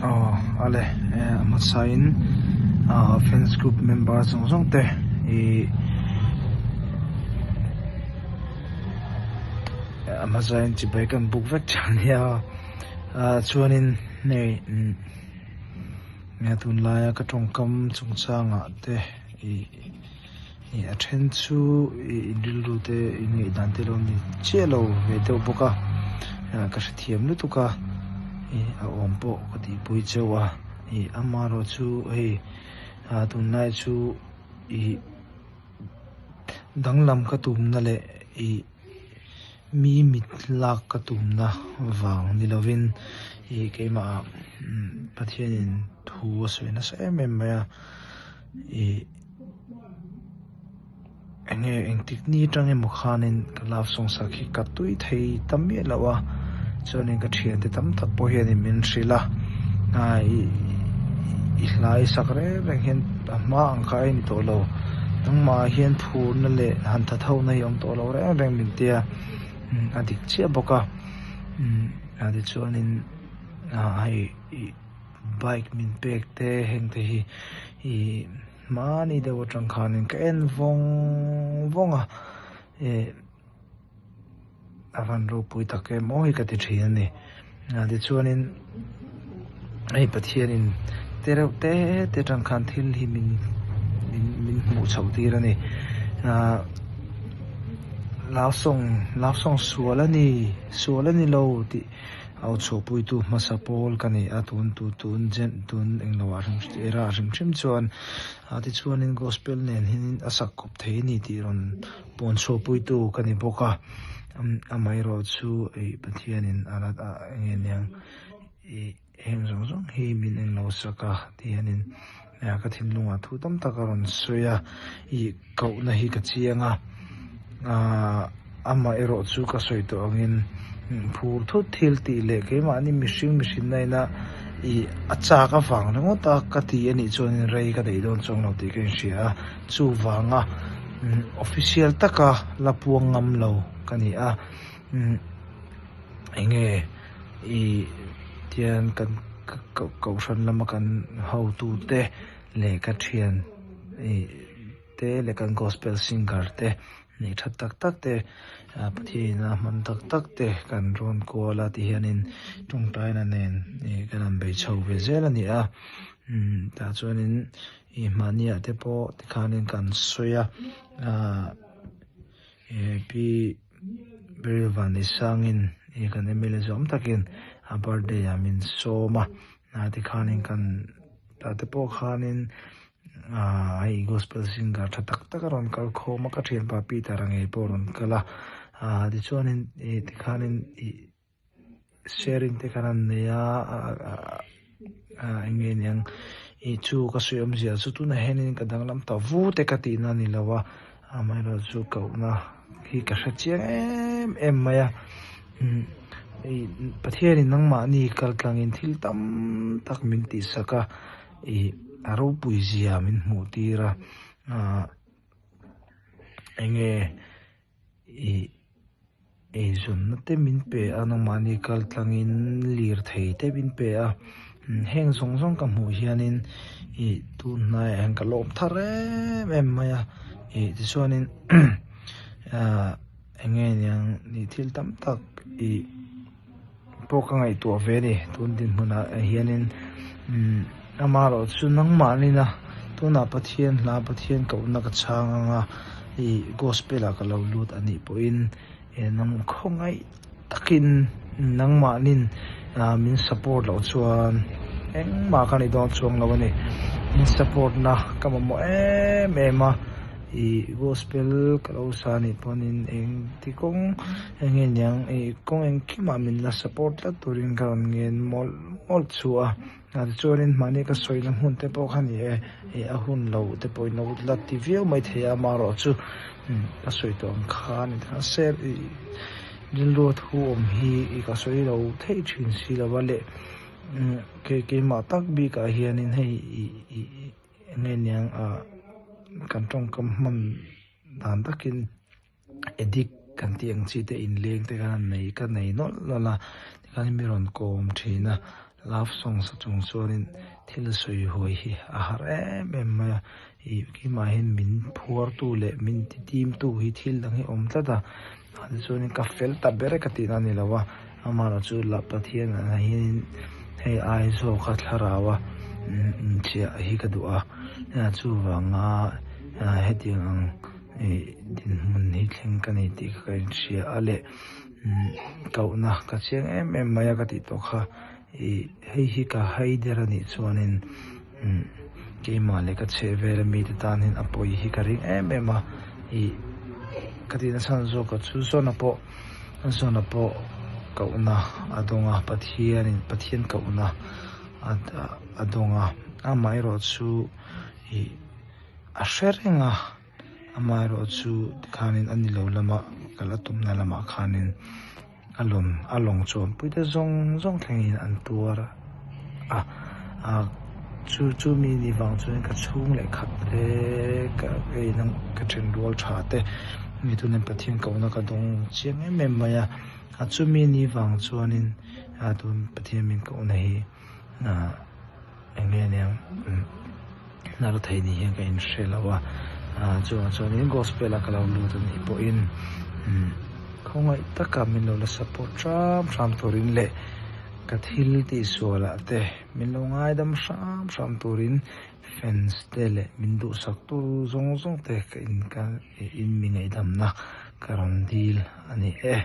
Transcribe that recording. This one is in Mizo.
Aw ale a hmasain ah fans group member zawng zawng te ih a hmasain chibai kan buk vek tha ania ah chuanin hei umm tunlaia ka tawngkam chungchangah te ih. Ih a then chu ih rilru te in ngaihdan te lo ni chiah lo ve deuh bawk a ah ka hrethiam lutuk a ih a awm pawh ka tihpui chauh a ih amaherawh chu hei ah tunlai chu ih danglam ka tumna leh ih mi mit lak ka tumna vang ni lovin ih keimah ah Pathianin thu a sawi nasa em em mai a ih. Enge engtik ni atang emaw khanin ka love song sak hi ka tui thei ta miah lo a, chuanin ka thiante tam tak pawh hianin min hrilh a, ah ih i hlai sak reng reng hian a hma ang kha a ni tawh lo, nangmah ah hian phurna leh han tha tho na hi a awm tawh lo reng reng min tia, a dik chiah bawk a, umm ah tichuanin ah hei ih. Bike min pek te heng te hi ih hmani deuh atang khanin ka en vawng vawng a ih a van ropui tak em aw hi ka ti thin a ni tichuanin hei Pathianin te reuh te te atang khan thil hi min min min hmuh chhoh tir a ni ah love song love song sual a ni sual a ni lo tih. Au chhuahpuitu hmasa pawl ka ni a, tun tu tun jen tun englo ah hrim era hrim hrim chuan ah tichuanin gospel nen hianin a sak kawp thei a ni tih rawn pawn chhuahpuitu ka ni bawk a, amaherawh chu ih Pathianin a la eng nge niang ih heng zawng zawng hi min englo sak a ti hianin ka thinlungah thu tam tak a rawn sawi a ih kohna hi ka chiang a ahh amah erawh chu ka sawi tawh angin phur thut thil tih leh keimahni mihring mihrinna ina ih a chak avang ringawt a ka ti anih chuanin rei ka daih dawn chuang lo tih ka inhria a chuvanga official taka la puang ngam lo ka ni a umm enge ih tian kan kohhran lama kan hotute leh ka thian ih te leh kan gospel singer te neih that tak tak te ah Pathian a hman tak tak te kan rawn kual a ti hianin tawngtaina nen ih kan han bei chho ve zel a ni a umm tah chuanin ih mahni ah te pawh tikhanin kan sawi a ah ih pi Beryl Vanneihsangin ih kan mla zawm takin a birthday ah min sawm a ah tikhanin kan tah te pawh khanin Aaa hei gospel singer tha tak tak a rawn kal khawm a ka thianpa Peter a ngei pawh a rawn kal a aaa tichuanin ih tikhanin ih sharing te khan an nei a aaa eng nge niang ih chu ka sawi awmzia chu tunah hianin ka danglam ta vu te ka tihna a ni lo a amaherawhchu kohna hi ka hre chiang em em mai a umm ih Pathianin nangmahni kal tlangin thil tam tak min tihsak a. Ih a ropui zia min hmuh tir a ah enge ih eizawnna te min pe a nangmahni kal tlangin lirthei te min pe a heng zawng zawng ka hmuh hianin ih tun hnaiah hian ka lawm thar em em mai a ih tichuanin ah enge niang ih thil tam tak ih. Pawh ka ngaihtuah ve a ni tun dinhmunah hianin umm amaherawh chu nangmahnina tunah Pathian hla Pathian kohna ka chhang anga ih gospel ah ka lo lut a nih pawhin eh nang khawngaih takin nangmahnin ah min support loh chuan engmah ka ni dawn chuang lo a ni min support na ka mamawh em em a. Ih gospel ka lo sa anih pawhin eng ti kawng eng nge niang ih kawng engkimah min la support tlat turin ka rawn ngen mawlh mawlh chu a tichuanin mahni ka sawina hmun te pawh kha ni e ih a hun lo te pawhin lo la ti viau mai thei a amaherawh chu ka sawi tawh ang khan mahse ih rilru a thu awm hi ih ka sawi lo theih thin si lo a leh keimah tak bikah hianin hei ih ih. Enge niang ah kan tawngkam hman dan takin addict kan tih ang chi te inleng te khan an nei ka nei nawlh nawlh a tikhan mi rawn kawm thin a. Love song sa chung chuanin thil sawi huai hi a har em em mai a, ih keimah hian min phuartu leh min ti timtu hi thil dang hi a awm tlat a, ah tichuanin ka fel ta ber e ka tihna a ni lo a, amaherawh chu la Pathian ah hianin hei ai zawka thlarau a inchiah hi ka duh a, chuvanga hetiang ang ih dinhmun hi thleng ka nei tih kha ka inhria a leh. Kohna ka chiang em em mai a ka tih tawh kha ih hei hi ka hai der a nih chuanin keimah leh ka chheh vel a mite tan hian a pawi hi ka ring em em a ih ka tih nasa zawk a chu zawna pawh zawna pawh kohna a dawng a Pathianin Pathian kohna a dawng a amaherawh chu ih a hre reng a. Amaherawhchu tikhanin a ni lo lama kal a tumna lamah khanin a lawm a lawng chuanpui te zawng zawng thlengin an tuar a, a chu chu mi ni vang chuan ka chhung leh khat te ka ei na ka then rual tha te mi tunin Pathian kohna ka dawng chiang em em mai a, a chumi ni vang chuanin a tun Pathian min kohna hi ah. Eng nge aniang hnar thei ni hian ka inhre lo a, chuvang chuanin gospel a ka lo lut anih pawhin khawngaih taka min lo la support hram hram turin leh ka thil tihsualah te min lo ngaidam hram hram turin fans te leh min duhsak tu zawng zawng te ka in ka in mi ngaihdamna ka rawn dil a ni e.